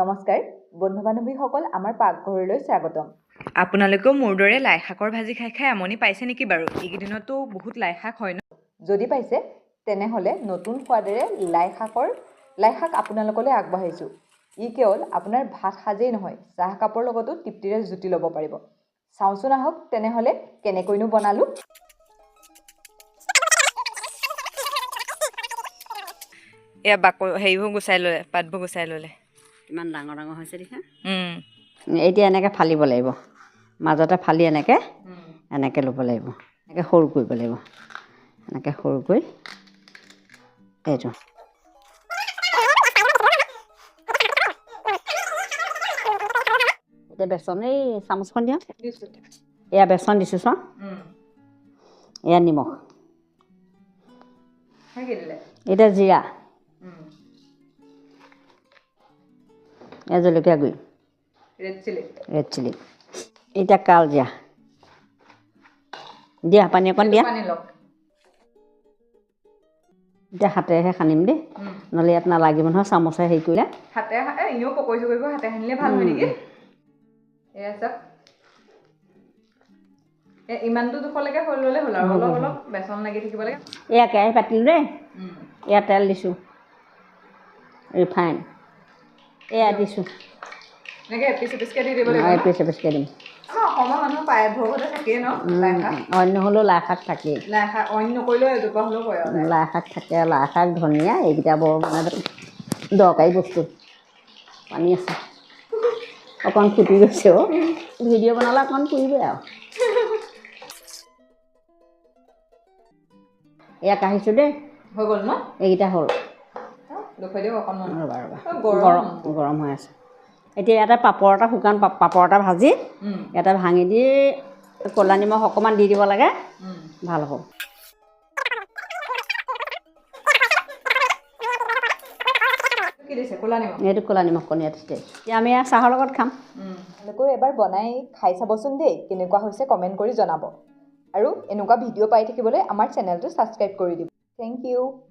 নমস্কাৰ বন্ধু বান্ধৱীসকল, আমাৰ পাকঘৰলৈ স্বাগতম। আপোনালোকেও মোৰ দৰে লাই শাকৰ ভাজি খাই খাই আমনি পাইছে নেকি বাৰু? এইকেইদিনতো বহুত লাই শাক হয় ন? যদি পাইছে তেনেহ'লে নতুন সোৱাদেৰে লাই শাক আপোনালোকলৈ আগবঢ়াইছোঁ। ই কেৱল আপোনাৰ ভাত সাজেই নহয়, চাহ কাপৰ লগতো তৃপ্তিৰে জুতি ল'ব পাৰিব। চাওঁচোন আহক তেনেহ'লে কেনেকৈনো বনালোঁ। এয়া বাকলি হেৰিবোৰ গুচাই ল'লে, পাতবোৰ গুচাই ল'লে। কিমান ডাঙৰ ডাঙৰ হৈছে দেখা। এতিয়া এনেকৈ ফালিব লাগিব, মাজতে ফালি এনেকৈ এনেকৈ ল'ব লাগিব, এনেকৈ সৰু কৰিব লাগিব, এনেকৈ সৰু কৰি এইটো। এতিয়া বেচন, এই চামুচখন দিয়া, এয়া বেচন দিছোঁ চোৱা, এয়া নিমখ, এতিয়া জিৰা, এয়া জলকীয়া গুড়ি, ৰেড চিলি, এতিয়া কাল জিৰা দিয়া, পানী অকণ দিয়া। এতিয়া হাতেৰেহে সানিম দেই, নহ'লে ইয়াত নালাগিব নহয় চামুচে হেৰি কৰিলে। এয়া কেৰাহী পাতিলোঁ দেই, এয়া তেল দিছোঁ, ৰিফাইন এয়া দিছোঁ, এপিচ এপিচকৈ দিম। অন্য হ'লেও লাই শাক থাকেই, লাই শাক থাকে, লাই শাক ধনিয়া এইকেইটা বৰ মানে দৰকাৰী বস্তু। পানী আছে, অকণ ফুটি গৈছে অ', ভিডিঅ' বনালে অকণ পুৰিবই আৰু। এয়া কাঢ়িছোঁ দেই, হৈ গ'ল ন? এইকেইটা হ'ল। ৰ'বা ৰ'বা, গৰম গৰম হৈ আছে। এতিয়া ইয়াতে পাপৰ এটা, শুকান পাপৰ এটা ভাজি ইয়াতে ভাঙি দি ক'লা নিমখ অকণমান দি দিব লাগে, ভাল হ'ব। এইটো ক'লা নিমখ কণ ইয়াত দিছে। এতিয়া আমি চাহৰ লগত খাম। আপোনালোকেও এবাৰ বনাই খাই চাবচোন দেই, কেনেকুৱা হৈছে কমেণ্ট কৰি জনাব। আৰু এনেকুৱা ভিডিঅ' পাই থাকিবলৈ আমাৰ চেনেলটো ছাবস্ক্ৰাইব কৰি দিব। Thank you.